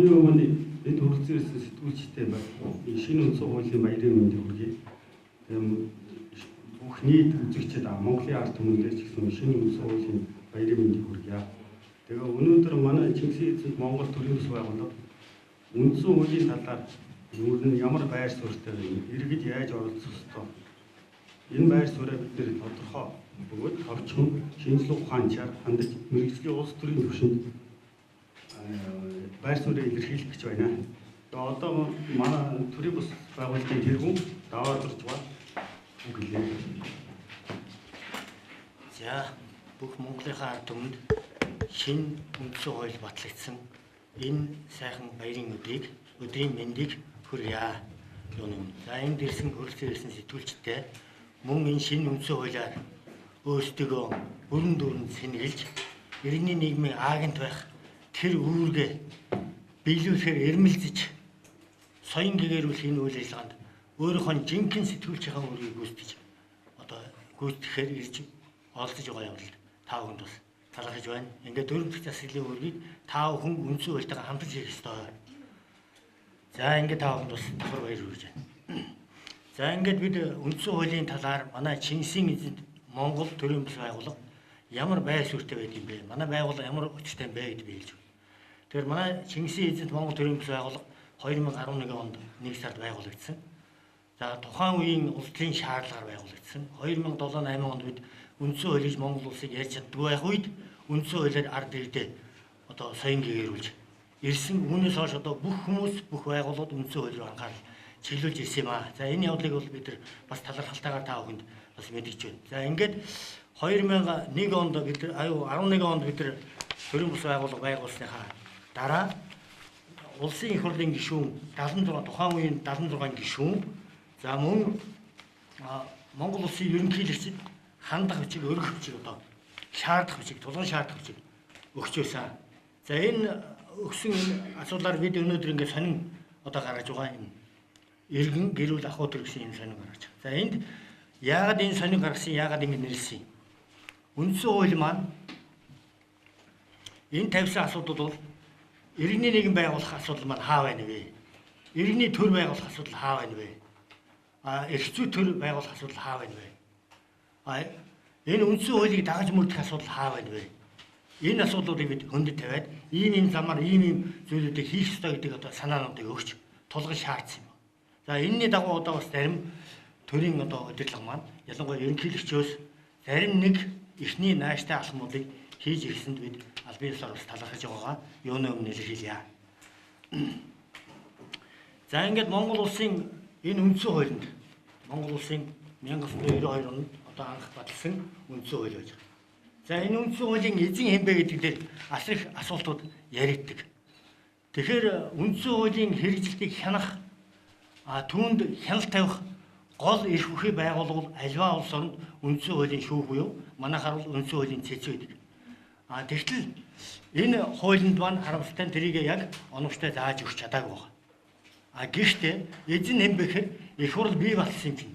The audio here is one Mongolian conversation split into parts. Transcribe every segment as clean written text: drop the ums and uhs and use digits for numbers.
Юуны өмнө энд хүрэлцэн ирсэн сэтгүүлчтэй энэ шинэ үндсэн хуулийн баярын мэндийг хүргэе. Бүх нийт үзэгчид Монголын ард түмэндээ ч гэсэн шинэ үндсэн хуулийн баярын мэндийг хүргье. Тэгээ өнөөдөр манай Чингисийн эзэнт Монгол төрийн бас байгууллага үндсэн хуулийн талаар юу нь ямар байр суурьтай вэ? Иргэд яаж оролцох ёстой? Энэ байр сууриа бид нэр тодорхой бөгөөд товчхон шинжлэх ухаанчаар хандаж мэргэжлийн улс төрийн түвшинд байр сууриа илэрхийлэх гэж байна. Тэгээ одоо манай төрийн бус байгууллагын тэргүүн Даваадурж ба үг хэлье. За, бүх Монголынхаа ард түмэнд шинэ үндсэн хууль батлагдсан энэ сайхан баярын өдрийн мэндийг хүргье. За, энд ирсэн хүрэлцэн ирсэн сэтгүүлчтэй мөн энэ шинэ үндсэн хуулиар өөрсдөө бүрэн дүүрэн сэнгэлж иргэний нийгмийн агент байх тэр үүргээ биелүүлэхээр эрмэлзэж соён гэгэрүүлэх энэ үйл ажиллагаанд өөрийнхөө жинхэнэ сэтгүүлчийн үүргийг гүйцэтгэж одоо гүйцэтгэхээр ирж оролцож байгаа явдалд та бүхэнд бас талархаж байна. Ингээд дөрөв дэх засаглалын үүргийг та бүхэн үндсэн хуультайгаа хамтарч хийх ёстой. За, ингээд та бүхэнд бас давхар баяр хүргэж байна. За, ингээд бид үндсэн хуулийн талаар манай Чингисийн эзэнт Монгол төрийн бас байгууллага ямар байр суурьтай байд юм бэ? Манай байгууллага ямар учиртай юм бэ гэдгийг би хэлж байна. Тэгэхээр манай Чингисийн эзэнт Монгол төрийн бас байгууллага 2011 онд 1 сард байгуулагдсан. За, тухайн үеийн улс төрийн шаардлагаар байгуулагдсан. 2007 8 онд бид үндсэн хуулийг Монгол улсыг ярьж чаддгүй байх үед үндсэн хуулиар ард иргэдээ одоо соён гэгэрүүлж ирсэн. Үүнээс хойш одоо бүх хүмүүс, бүх байгууллагууд үндсэн хууль руу анхаарал чиглүүлж ирсэн юм аа. За, энэ явдлыг бол бид нар бас талархалтайгаар та бүхэнд бас мэдгэж байна. За, ингээд 2001 онд бид 11 онд бид нар төрийн бус байгууллага байгуулсныхаа дараа улсын их хурлын гишүүн 76, тухайн үеийн 76 гишүүн, за мөн Монгол улсын ерөнхийлөгчид хандах бичиг, өргөх бичиг, одоо шаардах бичиг, тулгын шаардах бичиг өгч байсан. За, энэ өгсөн энэ асуудлаар бид өнөөдөр ингээд сонин одоо гаргаж байгаа юм. Иргэн гэрүүл ах уу төр гэсэн энэ сонин гаргаж байгаа. За, энд яагаад энэ сонин гаргасан, яагаад ингэж нэрлсэн юм? Үндсэн хууль маань энэ тавьсан асуудал бол иргэний нийгэм байгуулах асуудал маань хаа байна вэ? Иргэний төр байгуулах асуудал хаа байна вэ? Эрх зүй төр байгуулах асуудал хаа байна вэ? Энэ үндсэн хуулийг дагаж мөрдөх асуудал хаа байна вэ? Энэ асуудлуудыг бид хөндөд тавиад ийм ийм замаар ийм ийм зүйлүүдийг хийх ёстой гэдэг одоо санаануудыг өгч тулган шаардсан юм. За, энэний дагуу одоо бас зарим төрийн одоо удирдлага маань ялангуяа ерөнхийлөгчөөс зарим нэг эхний нааштай алхмуудыг хийж ирсэнд бид албан ёсоор бас талархаж байгаагаа юуны өмнө илэрхийлье. За, ингээд Монгол улсын энэ үндсэн хуулинд Монгол улсын 1992 онд одоо анх баталсан үндсэн хууль байж байгаа. За, энэ үндсэн хуулийн эзэн хэн бэ гэдэг дээр асар их асуултууд яригддаг. Тэгэхээр үндсэн хуулийн хэрэгжилтийг хянах, түүнд хяналт тавих гол эрх хүчний байгууллага бол аливаа улс оронд үндсэн хуулийн шүүх буюу манайхаар бол үндсэн хуулийн цэцүү гэдэг. Тэгтэл энэ хуулинд маань харамсалтай нь тэрийг яг оновчтой зааж өгч чадаагүй байна. Гэхдээ эзэн хэн бэ гэхээр их хурл бий баталсан юм чинь.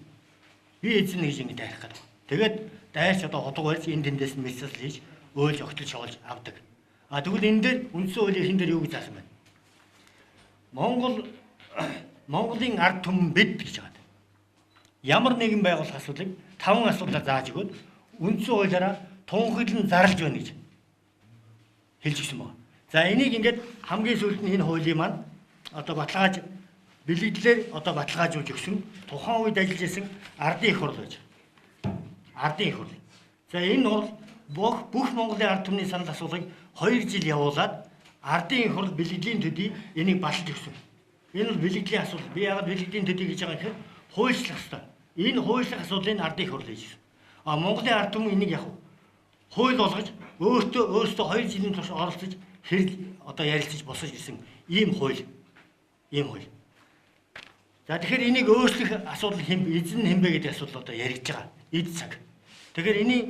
Би эзэн гэж ингэж дайрах гэдэг. Тэгээд дайрч одоо хутга барьж энэ тэндээс нь мэсэл хийж өөлж огтлж шоолж авдаг. Тэгвэл энэ дээр үндсэн хуулийн эхэн дээр юу гэж заасан бэ? Монголын ард түмэн бид гэж байгаа. Ямар нэгэн байгуулах асуудлыг 5 асуудлаар зааж өгөөд үндсэн хуулиараа тунхаглан зарлж байна гэж хэлж өгсөн байна. За, энийг ингээд хамгийн сүүлд нь энэ хуулийн маань одоо баталгааж бэлэгдлэр одоо баталгаажуулж өгсөн тухайн үед ажиллаж исэн ардын их хурл байж. Ардын их хурл. За, энэ хурл бүх Монголын ард түмний санал асуулгыг 2 жил явуулаад ардын их хурл бэлэгдлийн төдий энийг баталж өгсөн. Энэ бол бэлэгдлийн асуудал. Би яагаад бэлэгдлийн төдий гэж байгаа юм гэхээр хуульчлах ёстой. Энэ хуульчлах асуудлыг ардын их хурл хийж ирсэн. Монголын ард түмэн энийг яг хууль болгож өөртөө 2 жилийн турш оролцож хэрэг одоо ярилцаж босож ирсэн ийм хууль. Ийм хууль. За, тэгэхээр энийг өөрчлөх асуудал хэн, эзэн хэн бэ гэдэг асуудал одоо яригдж байгаа. Эд цаг. Тэгэхээр энэний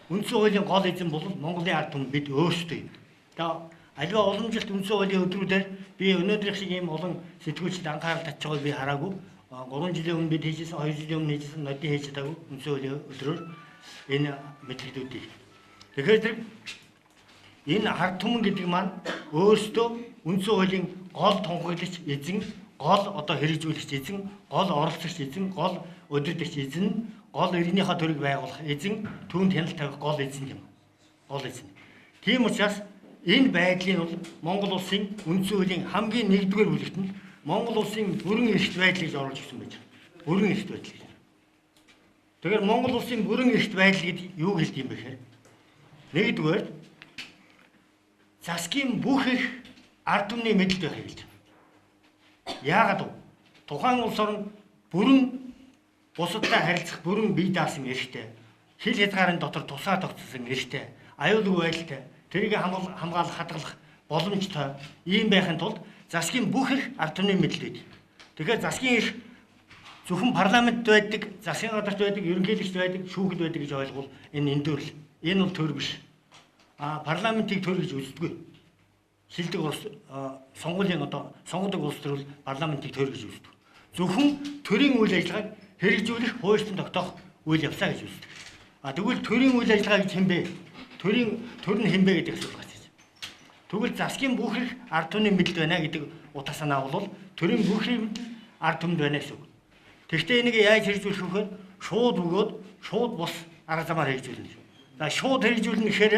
үндсэн хуулийн гол эзэн бол Монголын ард түмэн бид өөрсдөө юм. За, аливаа уламжлалт үндсэн хуулийн өдрүүдээр би өнөөдрийнх шиг ийм олон сэтгүүлчид анхаарал татж байгааг би хараагүй. 3 жилийн өмнө бид хийжсэн, 2 жилийн өмнө хийжсэн, нодын хийж чадаагүй үндсэн хуулийн өдрөөр энэ мэдлэгдүүдийг. Тэгэхээр тэр энэ ард түмэн гэдэг маань өөрсдөө үндсэн хуулийн гол тунхаглагч эзэн, гол одоо хэрэгжүүлэгч эзэн, гол оролцогч эзэн, гол удирдагч эзэн, гол иргэнийхээ төрийг байгуулах эзэн, түүнд хяналт тавих гол эзэн юм. Гол эзэн. Тийм учраас энэ байдлын бол Монгол улсын үндсэн хуулийн хамгийн нэгдүгээр бүлэгт нь Монгол улсын бүрэн эрхт байдал гэж оруулж ирсэн байж байгаа. Бүрэн эрхт байдал гэж. Тэгэхээр Монгол улсын бүрэн эрхт байдал гэдэг юу хэлдэг юм бэ гэхээр нэгдүгээр засгийн бүх эрх ард түмний мэдэлд байхыг хэлж байна. Яагаад вэ? Тухайн улс орон бүрэн бусадтай харилцах бүрэн бие даасан эрхтэй, хил хязгаарын дотор тусгаар тогтсон эрхтэй, аюулгүй байдалтай, тэрийг хамгаалах, хадгалах боломжтой ийм байхын тулд засгийн бүх эрх ард түмний мэдэлд байдаг. Тэгэхээр засгийн эрх зөвхөн парламент байдаг, засгийн газарт байдаг, ерөнхийлөгчд байдаг, шүүхэд байдаг гэж ойлгвол энэ эндүрл. Энэ бол төр биш. Парламентыг төр гэж үздэггүй. Шилдэг улс сонгуулийн одоо сонгодог улс төр бол парламентыг төр гэж үздэг. Зөвхөн төрийн үйл ажиллагааг хэрэгжүүлэх, хуульчлан тогтоох үйл явцаа гэж үздэг. Тэгвэл төрийн үйл ажиллагаа гэж хэн бэ? Төрийн төр нь хэн бэ гэдэг асуулт гарч ирж байна. Тэгвэл засгийн бүх эрх ард түмний мэдэлд байна гэдэг утга санаа бол төрийн бүх эрх ард түмэнд байна гэсэн үг. Тэгэхдээ энийг яаж хэрэгжүүлэх вэ гэхээр шууд бөгөөд шууд бус арга замаар хэрэгжүүлнэ. За шууд хэрэгжүүлнэ гэхээр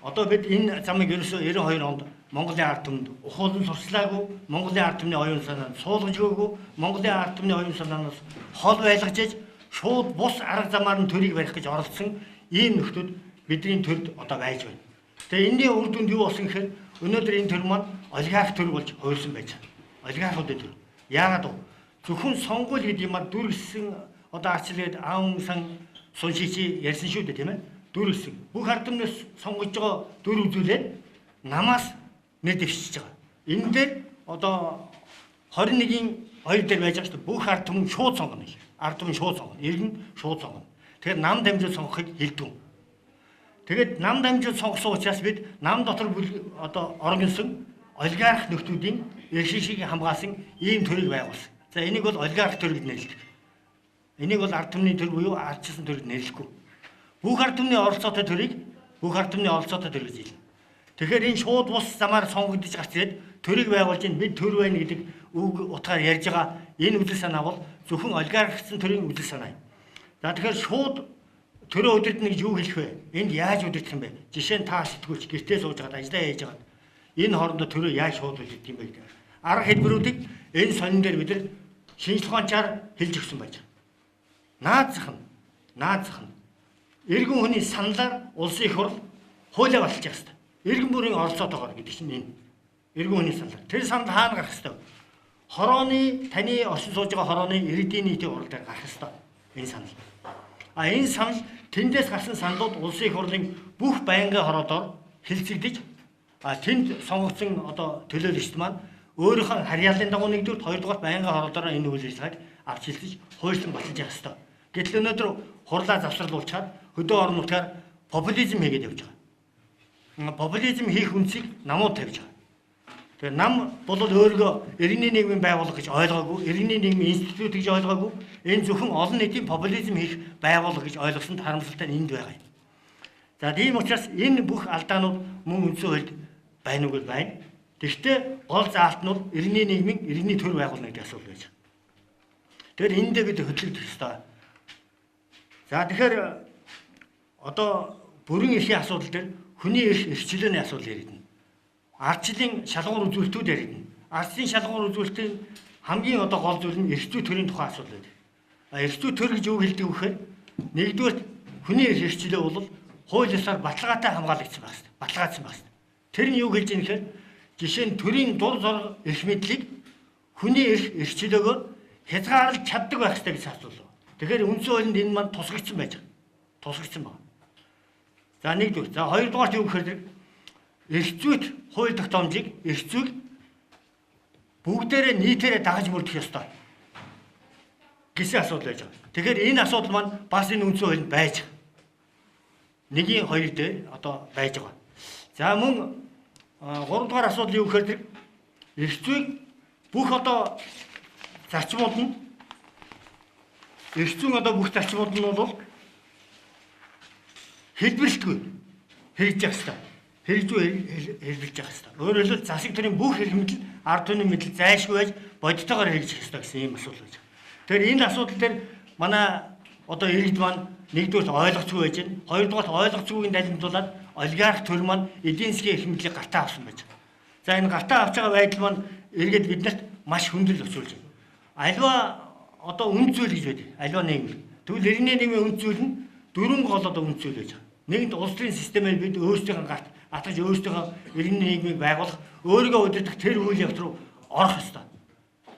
одоо бид энэ замыг ерөөсөө 92 онд Монголын ард түмэнд ухуулан сурчлаагүй, Монголын ард түмний оюун санаанд суулгаж өгөөгүй, Монголын ард түмний оюун санаанаас хол байлгаж иж шууд бус арга замаар нь төрийг барих гэж оролдсон ийм нөхдүүд бидний төрд одоо байж байна. Тэгээ энэний үр дүнд юу болсон гэхээр өнөөдөр энэ төр маань олигарх төр болж хувирсан байж байна. Олигархуудын төр. Яагаад вэ? Зөвхөн сонгуул гэдэг юмар дүргсэн одоо арчлаад Аун сан Суншичи ярьсан шүү дээ, тийм ээ? Дүргсэн. Бүх ард түмнээс сонгож байгаа дүр үзүүлээд намаас нэр дэвшиж байгаа. Энэ дээр одоо 21-ийн 2 дээр байж байгаа шүү дээ. Бүх ард түмэн шууд сонгоно. Ард түмэн шууд сонгоно. Иргэн шууд сонгоно. Тэгэхээр нам дамжуул сонгохыг хэлдэг. Тэгээд нам дамжуул сонгосон учраас бид нам дотор одоо оргинсон олигарх нөхдүүдийн эрх шишгийг хамгаалсан ийм төрийг байгуулсан. За энийг бол олигарх төр гэж нэрлэдэг. Энийг бол ард түмний төр буюу ардчилсан төр гэж нэрлэхгүй. Бүх ард түмний оролцоотой төрийг бүх ард түмний оролцоотой төр гэж хэлнэ. Тэгэхээр энэ шууд бус замаар сонгогдож гарч ирээд төрийг байгуулж ин бид төр байна гэдэг үг утгаар ярьж байгаа энэ үзэл санаа бол зөвхөн олигархсан төрийн үзэл санаа юм. За тэгэхээр шууд төрөө удирдна гэж юу хэлэх вэ? Энд яаж удирдах юм бэ? Жишээ нь та сэтгүүлч гэртээ сууж байгаад ажиллаа хийж байгаад энэ хоорондоо төрөө яаж шуудвал гэдэг юм бэ гэдэг. Арга хэлбэрүүдийг энэ сонин дээр бид нар шинжлэх ухаанчаар хэлж өгсөн байж байгаа. Наад зах нь иргэн хүний саналаар улсын их хурл хуулиа баталж явах хэрэгтэй. Иргэн бүрийн оролцоотойгоор гэдэг чинь энэ. Иргэн хүний саналаар. Тэр санал хаана гарах хэрэгтэй вэ? Хорооны таны оршин сууж байгаа хорооны иргэдийн нийтийн хурал дээр гарах хэрэгтэй. Энэ санал. Энэ санал тэндээс гарсан саналууд улсын их хурлын бүх байнгын хороодоор хэлцэгдэж тэнд сонгогдсон одоо төлөөлөгчд маань өөрийнхөө харьяаллын дагуу нэгдүгээр, хоёрдугаар байнгын хороодоор энэ үйл ажиллагааг авч хэлцэж хуульчлан баталж явах хэрэгтэй. Гэтэл өнөөдөр хурлаа завсарлуулчаад хөдөө орон нутгаар популизм хийгээд явж байгаа. Популизм хийх үндсийг намууд тавьж байгаа. Тэгээ нам бол өөрийгөө иргэний нийгмийн байгууллага гэж ойлгоогүй, иргэний нийгмийн институт гэж ойлгоогүй, энэ зөвхөн олон нийтийн популизм хийх байгууллага гэж ойлгосон харамсалтай нь энд байгаа юм. За тийм учраас энэ бүх алдаанууд мөн үндсэн хуульд байна уу гэж байна. Тэгэхдээ гол заалт нь бол иргэний нийгмийн иргэний төр байгуулна гэдэг асуудал байж байгаа. Тэгэхээр эндээ бид хөдлөгдөх ёстой. За тэгэхээр одоо бүрэн эрхийн асуудал дээр хүний эрх эрхчлөөний асуудал яригдана. Ардчлалын шалгуур үзүүлэлтүүд яригдана. Ардчлалын шалгуур үзүүлэлтийн хамгийн одоо гол зүйл нь эрх зүй төрийн тухай асуудал байдаг. Эрх зүй төр гэж юу хэлдэг вэ гэхээр нэгдүгээр хүний эрх эрхчлөө бол хууль ёсоор баталгаатай хамгаалагдсан байх хэрэгтэй. Баталгаажсан байх хэрэгтэй. Тэр нь юу хэлж ийм гэхээр жишээ нь төрийн дур зорго эрх мэдлийг хүний эрх эрхчлөөгөөр хязгаарлаж чаддаг байх хэрэгтэй гэж асуулаа. Тэгэхээр үндсэн хуулинд энэ маань тусгагдсан байж байгаа. Тусгагдсан байна. За нэгдүгээр. За хоёрдугаарт юу гэхээр эрх зүйт хууль тогтоомжийг эрх зүйг бүгдээрээ нийтээрээ дагаж мөрдөх ёстой гэсэн асуудал байж байгаа. Тэгэхээр энэ асуудал маань бас энэ үндсэн хуулинд байж байгаа. Нэгийн хоёр дээр одоо байж байгаа. За мөн гуравдугаар асуудал юу гэхээр эрх зүйг бүх одоо зарчмууд нь эрх зүйн одоо бүх зарчмууд нь бол хэлбэрлэлтгүй хэрэгжих ёстой. хэрэгжүү хэрэгжилж явах хэрэгтэй. Өөрөөр хэлбэл засаг төрийн бүх эрх мэдэл ард түмний мэдэл зайлшгүй байж бодитойгоор хэрэгжих хэрэгтэй гэсэн ийм асуудал байж байгаа. Тэгэхээр энэ асуудал дээр манай одоо иргэд маань нэгдүгээр ойлгоцгүй байж байна. Хоёрдугаар ойлгоцгүйг далимдуулаад олигарх төр маань эдийн засгийн эрх мэдлийг гартаа авсан байж байгаа. За энэ гартаа авч байгаа байдал маань эргээд биднэрт маш хүндрэл учруулж байна. Альва одоо үнд зүйл гэж байдаг. Альва нийгэм. Тэгвэл иргэний нийгмийн үнд зүйл нь дөрвөн гол одоо үнд зүйл байж байгаа. Нэгэнт улс төрийн системээр бид өөрсдийнхөө гарт атгаж өөрсдийнхөө иргэний нийгмийг байгуулах, өөрийгөө удирдах тэр үйл явц руу орох ёстой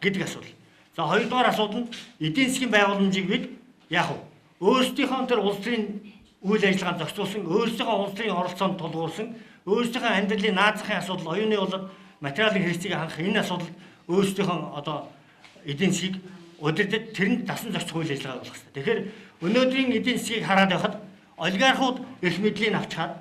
гэдэг асуудал. За хоёрдугаар асуудал нь эдийн засгийн байгууламжийг бид яг өөрсдийнхөө тэр улс төрийн үйл ажиллагаанд зохицуулсан, өөрсдийнхөө улс төрийн оролцоонд тулгуурсан, өөрсдийнхөө амьдралын наад захын асуудал, оюуны болоод материалын хэрэгцээг хангах энэ асуудалд өөрсдийнхөө одоо эдийн засгийг удирдах, тэрэнд дасан зохицох үйл ажиллагаа болох хэрэгтэй. Тэгэхээр өнөөдрийн эдийн засгийг хараад байхад олигархууд эрх мэдлийг авчхаад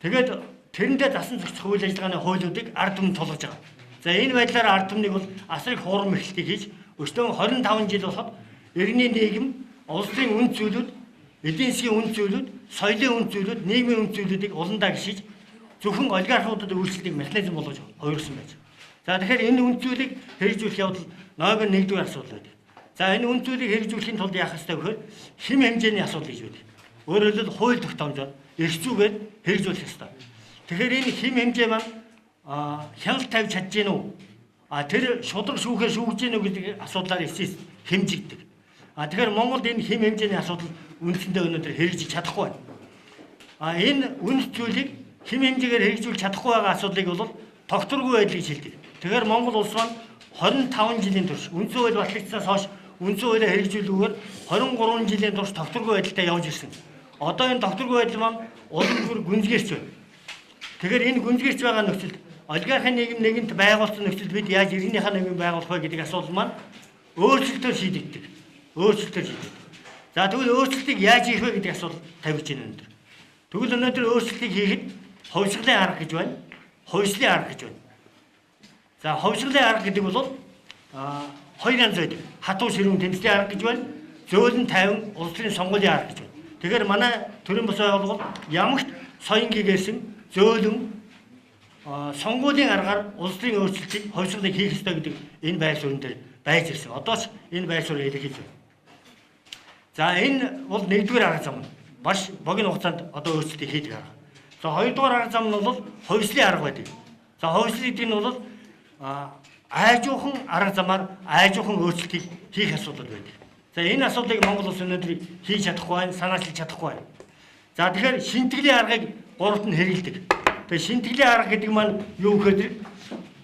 тэгээд тэрэндээ дасан зохицох үйл ажиллагааны хуулиудыг ард түмэнд тулгаж байгаа. За энэ байдлаар ард түмнийг бол асар их хурам эрхлэлтийг хийж өстөн 25 жил болоход иргэний нийгэм, улс төрийн үнд зүйлүүд, эдийн засгийн үнд зүйлүүд, соёлын үнд зүйлүүд, нийгмийн үнд зүйлүүдийг уландаа гიშиж зөвхөн олигархуудад үйлчлэдэг механизм болгож хувирсан байж. За тэгэхээр энэ үнд зүйлийг хэрэгжүүлэх явдал номер 1-р асуудал байдаг. За энэ үнд зүйлийг хэрэгжүүлэхийн тулд яах ёстой гэхээр хэм хэмжээний асуудал гэж байдаг. Өөрөөр хэлбэл хууль тогтоомжоор эрх зүйгээр хэрэгжүүлэх ёстой. Тэгэхээр энэ хэм хэмжээ маань хяналт тавьж чадж гэнэ үү? Тэр шудраг шүүхээр шүүгж гэнэ үү гэдэг асуудлаар эцэс хэмжигддэг. Тэгэхээр Монголд энэ хэм хэмжээний асуудал үндсэндээ өнөөдөр хэрэгжиж чадахгүй байна. Энэ үнэт зүйлийг хэм хэмжээгээр хэрэгжүүлж чадахгүй байгаа асуудлыг бол тогтворгүй байдал гэж хэлдэг. Тэгэхээр Монгол улс маань 25 жилийн турш үндсэн хууль батлагдсанаас хойш үндсэн хуулиа хэрэгжүүлүүгээр 23 жилийн турш тогтворгүй байдалтай явж ирсэн. Одоо энэ тогтворгүй байдал маань улам бүр гүнзгийрч байна. Тэгэхээр энэ гүнзгийрч байгаа нөхцөлд олигархын нийгэм нэгэнт байгуулсан нөхцөлд бид яаж иргэнийхээ нийгмийг байгуулах вэ гэдэг асуудал маань өөрчлөлтөөр шийдэгддэг. Өөрчлөлтөөр шийдэгддэг. За тэгвэл өөрчлөлтийг яаж хийх вэ гэдэг асуудал тавигдж байна өнөөдөр. Тэгвэл өнөөдөр өөрчлөлтийг хийхэд хувьсгалын арга гэж байна. Хувьслын арга гэж байна. За хувьсгалын арга гэдэг бол хоёр янз байдаг. Хатуу ширүүн тэмцлийн арга гэж байна. Зөөлөн тайван улс төрийн сонгуулийн арга гэж байна. Тэгэхээр манай төрийн бус байгууллага ямагт соён гэгэрсэн зөөлөн сонгуулийн аргаар улс төрийн өөрчлөлтийг хувьсгалыг хийх ёстой гэдэг энэ байр суурин дээр байж ирсэн. Одоо ч энэ байр суурийг илэрхийлж байна. За энэ бол нэгдүгээр арга зам. Маш богино хугацаанд одоо өөрчлөлтийг хийдэг арга. За хоёрдугаар арга зам нь бол хувьслын арга байдаг. За хувьсл гэдэг нь бол айжуухан арга замаар айжуухан өөрчлөлтийг хийх асуудал байдаг. За энэ асуудлыг Монгол улс өнөөдөр хийж чадахгүй байна, санаачлж чадахгүй байна. За тэгэхээр шинтгэлийн аргыг гуравт нь хэрэглэдэг. Тэгээ шинтгэлийн арга гэдэг маань юу гэхээр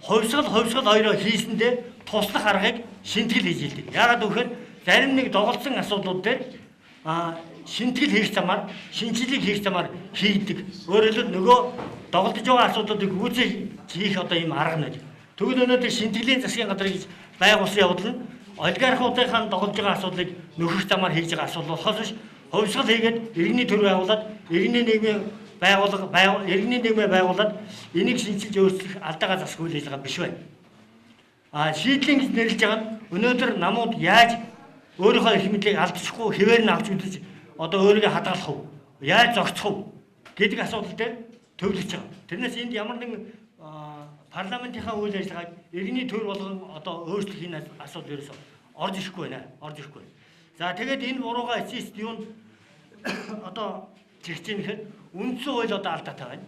хувьсгал хоёроо хийсэндээ туслах аргыг шинтгэл хийж хэлдэг. Яагаад гэвэл зарим нэг доголдсон асуудлууд дээр шинтгэл хийх замаар, шинжилгээг хийх замаар хийгдэг. Өөрөөр хэлбэл нөгөө доголдож байгаа асуудлуудыг үүсэж хийх одоо ийм арга нь байдаг. Тэгвэл өнөөдөр шинтгэлийн засгийн газрыг байгуулсан явдал нь олигархуудынхаа доголдож байгаа асуудлыг нөхөх замаар хийж байгаа асуудал болохоос биш хувьсгал хийгээд иргэний төр байгуулад иргэний нийгмийн байгууллага иргэний нийгмээ байгуулад энийг шинчилж өөрчлөх алдаагаа засах үйл ажиллагаа биш байна. Шийдлийн гэж нэрлэж байгаа нь өнөөдөр намууд яаж өөрийнхөө эрх мэдлийг алдчихгүй хэвээр нь авч үзэж одоо өөрийгөө хадгалах уу? Яаж зогсох уу гэдэг асуудал дээр төвлөрч байгаа. Тэрнээс энд ямар нэгэн парламентынхаа үйл ажиллагааг иргэний төр болгон одоо өөрчлөх энэ асуудал ерөөсөө орж ирэхгүй байна. Орж ирэхгүй. За тэгээд энэ буруугаа эцэст юунд одоо чигч юм гэхэд үндсэн хууль одоо алдаатай байна.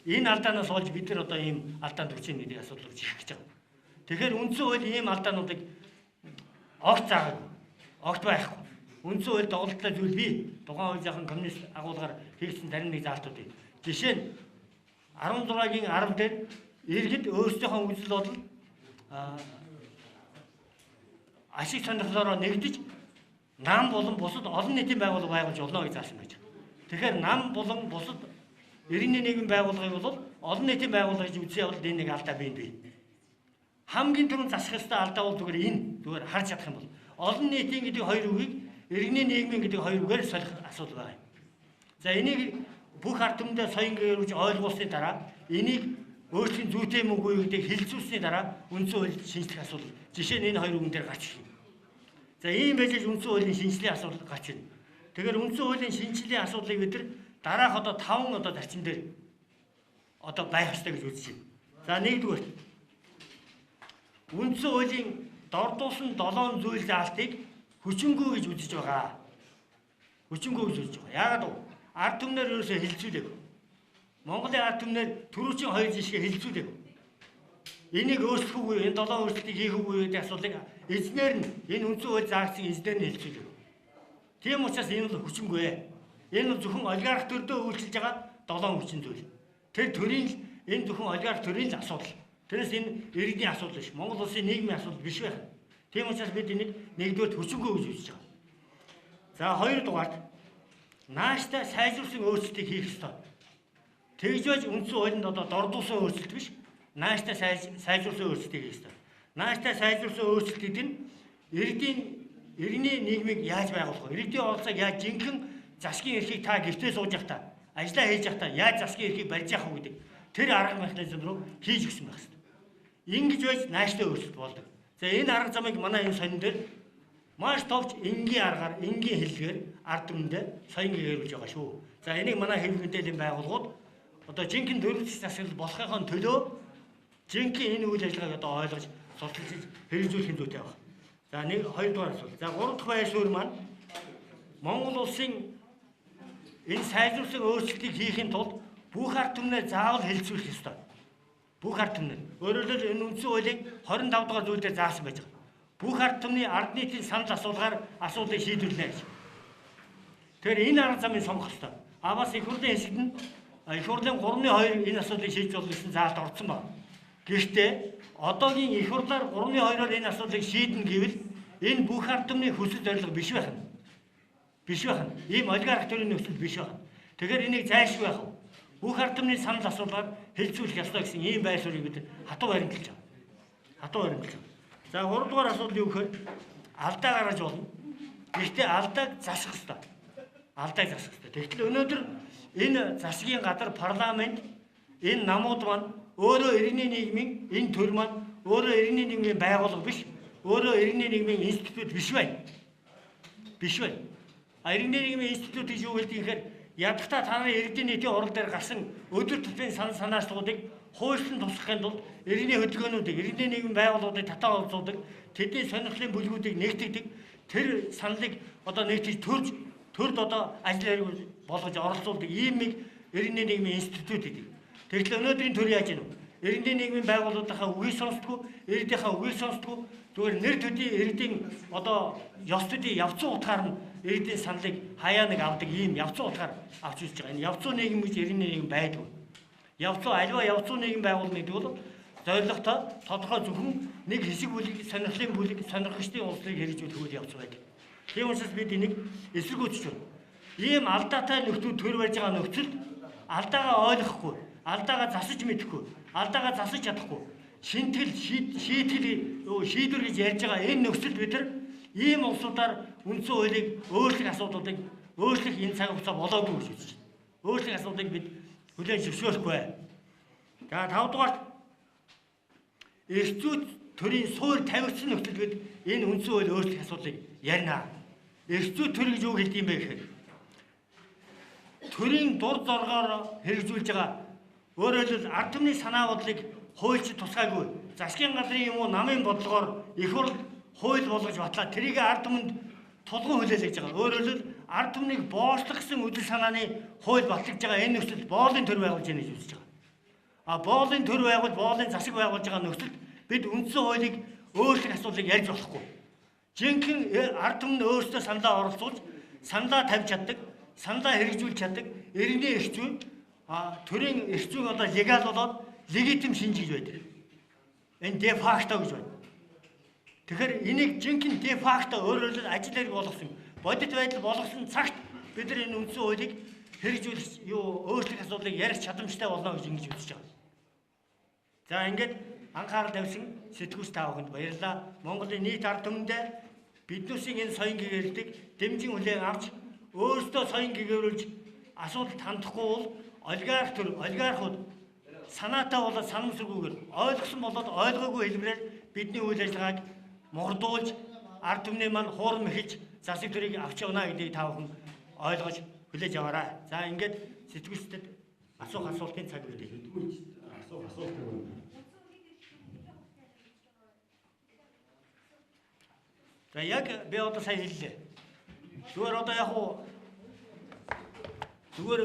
Энэ алдаанаас болж бид нар одоо ийм алдаанд хүрч ийн гэдэг асуудал руу чихэх гэж байгаа. Тэгэхээр үндсэн хууль ийм алдаануудыг огт заагаад огт байхгүй. Үндсэн хууль доголдолтой зүйл бий. Тухайн үед яхан коммунист агуулгаар хийгдсэн зарим нэг заалтуудыг. Жишээ нь 16-гийн 10 дээр иргэд өөрсдийнхөө үзэл бодол ашиг сонирхлоороо нэгдэж нам болон бусад олон нийтийн байгууллага байгуулж болно гэж заасан байж. Тэгэхээр нам болон бусад иргэний нийгмийн байгууллагыг бол олон нийтийн байгууллага гэж үзсэн явдал энэ нэг алдаа бий бий. Хамгийн түрүүнд засах ёстой алдаа бол зүгээр энэ зүгээр харж чадах юм бол олон нийтийн гэдэг хоёр үгийг иргэний нийгмийн гэдэг хоёр үгээр солих асуудал байгаа юм. За энийг бүх ард түмэндээ соён гэрүүж ойлгуулсны дараа энийг өөрчлөх зүйтэй юм уу гэдгийг хэлцүүлсний дараа үндсэн хууль шинжлэх асуудал. Жишээ нь энэ хоёр үгэн дээр гарч ирнэ. За ийм байж үндсэн хуулийн шинжлэлийн асуудал гарч ирнэ. Тэгэхээр үндсэн хуулийн шинжлэлийн асуудлыг бид нар дараах одоо 5 одоо зарчим дээр одоо байх ёстой гэж үзэж байна. За нэгдүгээр үндсэн хуулийн дордуулсан 7 зүйл заалтыг хүчингүй гэж үзэж байгаа. Хүчингүй гэж үзэж байгаа. Яагаад вэ? Ард түмнэр ерөөсөө хэлцүүлээгүй. Монголын ард түмнэр түрүүчийн хоёр жишгээ хэлцүүлээгүй. Энийг өөрчлөх үгүй, энэ 7 өөрчлөлтийг хийх үгүй гэдэг асуудлыг эзнэр нь энэ үндсэн хууль заагдсан эзнэр нь хэлцүүлээгүй. Тийм учраас энэ бол хүчингүй. Энэ бол зөвхөн олигарх төрдөө үйлчилж байгаа 7 хүчин зүйл. Тэр төрийн л энэ зөвхөн олигарх төрийн л асуудал. Тэрнээс энэ иргэдийн асуудал биш. Монгол улсын нийгмийн асуудал биш байх. Тийм учраас бид энийг нэгдүгээр хүчингүй гэж үзэж байгаа. За хоёрдугаарт нааштай сайжруулсан өөрчлөлтийг хийх ёстой. Тэгж байж үндсэн хуулинд одоо дордуулсан өөрчлөлт биш. Нааштай сайжруулсан өөрчлөлтийг хийх ёстой. Нааштай сайжруулсан өөрчлөлт гэдэг нь иргэний нийгмийг яаж байгуулах вэ? Иргэдийн оролцоог яаж жинхэнэ засгийн эрхийг та гэртээ сууж явахдаа, ажиллаа хийж явахдаа яаж засгийн эрхийг барьж явах вэ гэдэг тэр арга механизм руу хийж өгсөн байх ёстой. Ингэж байж нааштай өөрчлөлт болдог. За энэ арга замыг манай энэ сонин дээр маш товч энгийн аргаар, энгийн хэллэгээр ард түмэндээ соён гэрүүлж байгаа шүү. За энийг манай хэвлэл мэдээллийн байгууллагууд одоо жинхэнэ төрөлх засаглал болохынхон төлөө жинхэнэ энэ үйл ажиллагааг одоо ойлгож сурталчилж хэрэгжүүлэх зүйтэй байна. За нэг хоёрдугаар асуулт. За гурав дахь байр суурь маань Монгол улсын энэ сайжруулсан өөрчлөлтийг хийхин тулд бүх ард түмнээ заавал хэлцүүлэх ёстой. Бүх ард түмнээ. Өөрөөр хэлбэл энэ үндсэн хуулийн 25 дугаар зүйл дээр заасан байж байгаа. Бүх ард түмний ард нийтийн санал асуулгаар асуудлыг шийдвэрлэнэ гэж. Тэгэхээр энэ арга замыг сонгох ёстой. А бас их хурлын хэсэгт нь их хурлын 3-2 энэ асуудлыг шийдэж болно гэсэн заалт орсон байна. Гэхдээ одоогийн их хурлаар 3-2-оор энэ асуудлыг шийднэ гэвэл энэ бүх ард түмний хүсэл зорилго биш байх нь. Биш байх нь. Ийм олигарх төрлийн нөхцөл биш байх нь. Тэгэхээр энийг зайлшгүй байх. Бүх ард түмний санал асуулгаар хэлцүүлэх ёстой гэсэн ийм байр суурийг бид хатуу баримталж байгаа. Хатуу баримталж байгаа. За гуравдугаар асуудал юу гэхээр алдаа гаргаж болно. Гэхдээ алдааг засах ёстой. Алдааг засах ёстой. Тэгтэл өнөөдөр энэ засгийн газар парламент энэ намууд маань өөрөө иргэний нийгмийн энэ төр маань өөрөө иргэний нийгмийн байгууллага биш, өөрөө иргэний нийгмийн институт биш байна. Биш байна. А иргэний нийгмийн институт гэж юу хэлдэг юм гэхээр ядахтаа та нарын иргэдийн нийтийн хурал дээр гарсан өдөр тутмын санал санаачлалуудыг хуульчлан тусгахын тулд иргэний хөдөлгөөнүүдийг, иргэний нийгмийн байгууллагуудыг татаа олзуудаг, тэдний сонирхлын бүлгүүдийг нэгтгэдэг, тэр саналыг одоо нэгтгэж төрд одоо ажил хэрэг болгож оролцуулдаг ийм нэг иргэний нийгмийн институт гэдэг. Тэгэхээр өнөөдрийн төр яаж юм? Иргэний нийгмийн байгууллагуудынхаа үгийг сонсдгоо, иргэдийнхаа үгийг сонсдгоо, зүгээр нэр төдий иргэдийн одоо ёс төдий явцсан утгаар нь иргэдийн саналыг хаяа нэг авдаг ийм явцсан утгаар авч үзэж байгаа. Энэ явцсан нийгэм гэж иргэний нийгэм байдгүй. Явцсан аливаа явцсан нийгэм байгуулна гэдэг бол зорилготой тодорхой зөвхөн нэг хэсэг бүлэг, сонирхлын бүлэг, сонирхогчдын улсыг хэрэгжүүлэх үйл явц байдаг. Тийм учраас бид энийг эсэргүүцэж байна. Ийм алдаатай нөхцөл төр барьж байгаа нөхцөлд алдаагаа ойлгохгүй, алдаагаа засаж мэдэхгүй, алдаагаа засаж чадахгүй, шинтгэл, шийтгэл, шийдвэр гэж ярьж байгаа энэ нөхцөлд бид нар ийм улсуудаар үндсэн хуулийг өөрчлөх асуудлуудыг өөрчлөх энэ цаг хугацаа болоогүй гэж үзэж байна. Өөрчлөх асуудлыг бид хүлээн зөвшөөрөхгүй. За тавдугаарт эрх зүйн төрийн суурь тавигдсан нөхцөлд бид энэ үндсэн хууль өөрчлөх асуудлыг ярина. Эрх зүйн төр гэж юу хэлдэг юм бэ гэхээр төрийн дур зоргоор хэрэгжүүлж байгаа өөрөөр хэлбэл ард түмний санаа бодлыг хуульч тусгаагүй засгийн газрын юм уу намын бодлогоор их хурл хууль болгож батлаа тэрийг ард түмэнд тулгын хүлээлгэж байгаа. Өөрөөр хэлбэл ард түмнийг боочлох гэсэн үдэл санааны хууль батлагдж байгаа энэ нөхцөлд боолын төр байгуулж байна гэж үзэж байгаа. А боолын төр байгуул, боолын засаг байгуулж байгаа нөхцөлд бид үндсэн хуулийг өөрчлөх асуудлыг ярьж болохгүй. Жинхэнэ ард түмэн өөрсдөө саналаа оролцуулж, саналаа тавьж чаддаг, саналаа хэрэгжүүлж чаддаг иргэний эрх зүй, төрийн эрх зүйг одоо легал болоод легитим шинж гэж байдаг. Энэ де факто гэж байна. Тэгэхээр энийг жинхэнэ де факто өөрөөр хэлбэл ажил хэрэг болгосон, бодит байдал болгосон цагт бид нар энэ үндсэн хуулийг хэрэгжүүлэх өөрчлөх асуудлыг ярих чадамжтай болно гэж ингэж үзэж байгаа. За ингээд анхаарал тавьсан сэтгүүлч та бүхэнд баярлалаа. Монголын нийт ард түмэндээ биднүүсийн энэ соён гэгэрэлтийг дэмжин хүлээн авч өөрсдөө соён гэгэрүүлж асуудалд хандахгүй бол олигарх төр, олигархууд санаатай болоод санамсаргүйгээр ойлгосон болоод ойлгоогүй хэлбэрээр бидний үйл ажиллагааг мордуулж ард түмний маань хуурам эхэлж засаг төрийг авч явна гэдгийг та бүхэн ойлгож хүлээж аваарай. За ингээд сэтгүүлчдэд Асуух асуултын цаг үдээ. Хэдүүлж асуух асуулт байна. За яг би одоо сая хэллээ. Зүгээр одоо яг уу зүгээр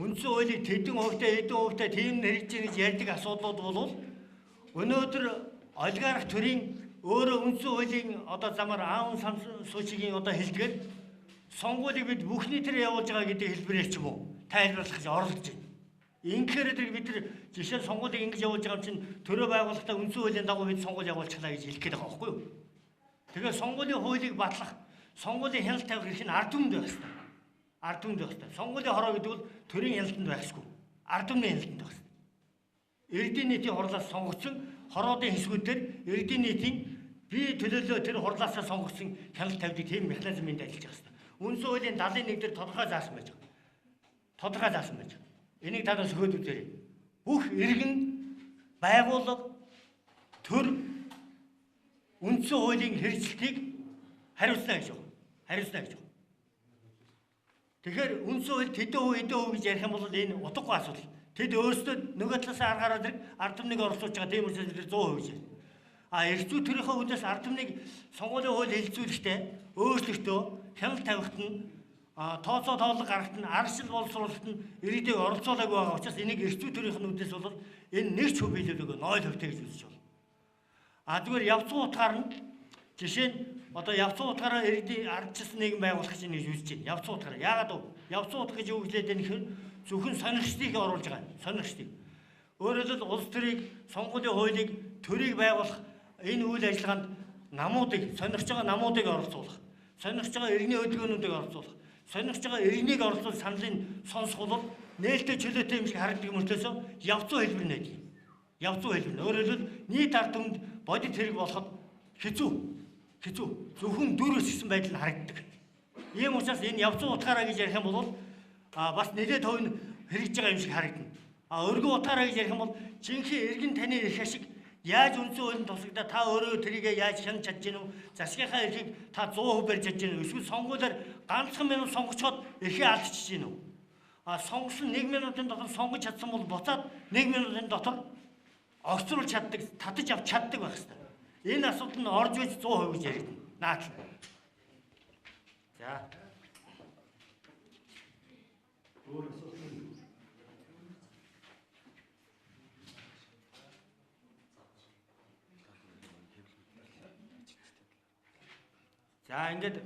үндсэн хуулийг тэдэн хувьтай хэдэн хувьтай тийм хэрэгжиж гэж ярьдаг асуудлууд бол өнөөдөр олигарх төрийн өөрөө үндсэн хуулийн одоо замаар Аун Сан Суучигийн одоо хэлдгээр сонгуулийг бид бүх нийтээр явуулж байгаа гэдэг хэлбэрээр ч юм уу тайлбарлах гэж оролдож байна. Инхээр тэр бид нар жишээ нь сонгуулийг ингэж явуулж байгаа юм чинь төрөө байгууллагатай үндсэн хуулийн дагуу бид сонгуул явуулчихлаа гэж хэлэх гээд байгаа байхгүй юу? Тэгэхээр сонгуулийн хуулийг батлах, сонгуулийн хяналт тавих эрх нь ард түмэнд байх ёстой. Ард түмэнд байх ёстой. Сонгуулийн хороо гэдэг бол төрийн хяналтанд байх ёсгүй. Ард түмний хяналтанд байх ёстой. Иргэдийн нийтийн хурлаас сонгогдсон хороодын хэсгүүдээр иргэдийн нийтийн бие төлөөлөө тэр хурлаасаа сонгогдсон хяналт тавьдаг тийм механизм энд ажиллаж байгаа ёстой. Үндсэн хуулийн 71 дээр тодорхой заасан байж байгаа. Тодорхой заасан байж байгаа. Энийг та нар сөхөөд үзээрэй. Бүх иргэн байгууллага төр үндсэн хуулийн хэрэгжилтийг хариуцна гэж байна. Хариуцна гэж байна. Тэгэхээр үндсэн хууль тэдэн хувь эдэн хувь гэж ярих юм бол энэ утгагүй асуудал. Тэд өөрсдөө нөгөө талаас аргаараа зэрэг ард түмнийг оролцуулж байгаа. Тийм учраас бид 100% гэж байна. А эрх зүйн төрийнхөө үдээс ард түмнийг сонгуулийн хууль хэлэлцүүлэхдээ өөрчлөхдөө хяналт тавихт нь тооцоо тоолго гаргахт нь аршил боловсруулахт нь иргэдийг оролцоолоогүй байгаа учраас энийг эрх зүйн төрийнх нь үдээс бол энэ нэг ч хөв биелүүлээгүй 0% гэж үзэж байна. А зүгээр явцсан утгаар нь жишээ нь одоо явцсан утгаараа иргэдийн ардчилсан нийгэм байгуулах гэж нэг үзэж байна. Явцсан утгаараа. Яагаад вэ? Явцсан утга гэж юу гэлээд байна гэхээр зөвхөн сонирхчдыг оруулж байгаа. Сонирхчдыг. Өөрөөр хэлбэл улс төрийг, сонгуулийн хуулийг, төрийг байгуулах энэ үйл ажиллагаанд намуудыг, сонирхож байгаа намуудыг оролцуулах, сонирхож байгаа иргэний хөдөлгөөнүүдийг оролцуулах, сонирхож байгаа иргэнийг оролцуулах саналыг сонсох бол нээлттэй чөлөөтэй юм шиг харагддаг мөртлөөсөө явцсан хэлбэр нэ гэдэг. Явцсан хэлбэр. Өөрөөр хэлбэл нийт ард түмэнд бодит хэрэг болоход хэцүү. Хэцүү. Зөвхөн дөрвөөс гисэн байдал нь харагддаг. Ийм учраас энэ явцсан утгаараа гэж ярих юм бол бас нэлээд хувь нь хэрэгжиж байгаа юм шиг харагдана. Өргөн утгаараа гэж ярих юм бол жинхэнэ иргэн таны эрх ашиг яаж үндсэн хуулинд тусагдаа та өөрөө тэрийгэ яаж хянаж чадж гэнэ үү? Засгийнхаа эрхийг та 100% барьж чадж гэнэ үү? Эсвэл сонгуулиар ганцхан минут сонгочоод эрхээ алдчихж гэнэ үү? Сонгосон 1 минутын дотор сонгож чадсан бол буцаад 1 минутын дотор огцруулж чаддаг, татаж авч чаддаг байх хэрэгтэй. Энэ асуудал нь орж иж 100% гэж яригдана. Наадлаа. За. Өөр асуулт байна. За ингээд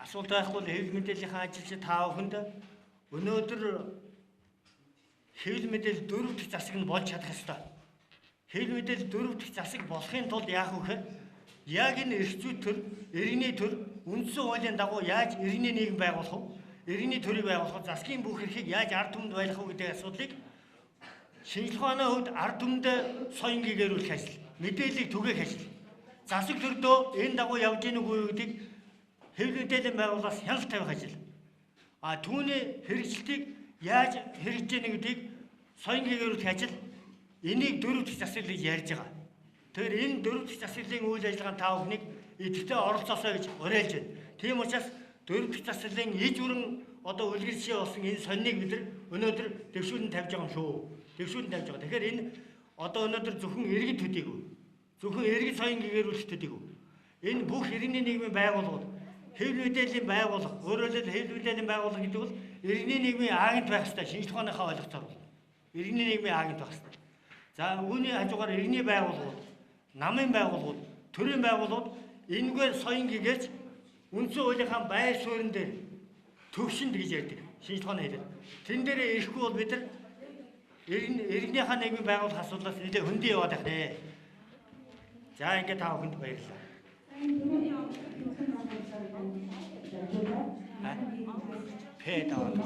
асуулт байхгүй бол хэвлэл мэдээллийнхаа ажилчид та бүхэнд өнөөдөр хэвлэл мэдээлэл дөрөв дэх засаг нь болж чадах ёстой. Хэвлэл мэдээлэл дөрөв дэх засаг болохын тулд яах вэ гэхээр яг энэ эрх зүй төр, иргэний төр үндсэн хуулийн дагуу яаж иргэний нийгэм байгуулах вэ? Иргэний төрийг байгуулах, засгийн бүх эрхийг яаж ард түмэнд байлгах вэ гэдэг асуудлыг шинжлэх ухааны хувьд ард түмэндээ соён гэгэрүүлэх ажил, мэдээллийг түгээх ажил. Засаг төрдөө энэ дагуу явж гинэ үгүй юу гэдгийг хэвлэл мэдээллийн байгууллагаас хяналт тавих ажил. Түүний хэрэгжилтийг яаж хэрэгжиж гэнэ гэдгийг соён гэгэрүүлэх ажил. Энийг дөрөв дэх засаглал гэж ярьж байгаа. Тэгэхээр энэ дөрөв дэх засаглалын үйл ажиллагаанд та бүхнийг идэвхтэй оролцоосой гэж уриалж байна. Тийм учраас дөрөв дэх засаглалын иж бүрэн одоо үлгэр жишээ болсон энэ сониныг бид нар өнөөдөр дэвшүүлэн тавьж байгаа юм шүү. Дэвшүүлэн тавьж байгаа. Тэгэхээр энэ одоо өнөөдөр зөвхөн иргэд төдийгүй, зөвхөн иргэд соён гэгэрүүлэх төдийгүй. Энэ бүх иргэний нийгмийн байгууллагууд, хэвлэл мэдээллийн байгууллага, өөрөөр хэлбэл хэвлэл мэдээллийн байгууллага гэдэг бол иргэний нийгмийн агент байх ёстой. Шинжлэх ухааныхаа ойлголцоор бол иргэний нийгмийн агент байх ёстой. За үүний хажуугаар иргэний байгууллагууд, намын байгууллагууд, төрийн байгууллагууд энэгээр соён гэгэрч үндсэн хуулийнхаа байр суурин дээр төвшөнд гэж ярьдаг. Шинжлэх ухааны хэлээр. Тэн дээрээ ирэхгүй бол бид нар иргэнийхаа нийгмийн байгууллах асуудлаас нэлээд хөндий яваад байх нэ. За ингээд та бүхэнд баярлалаа. П таваад.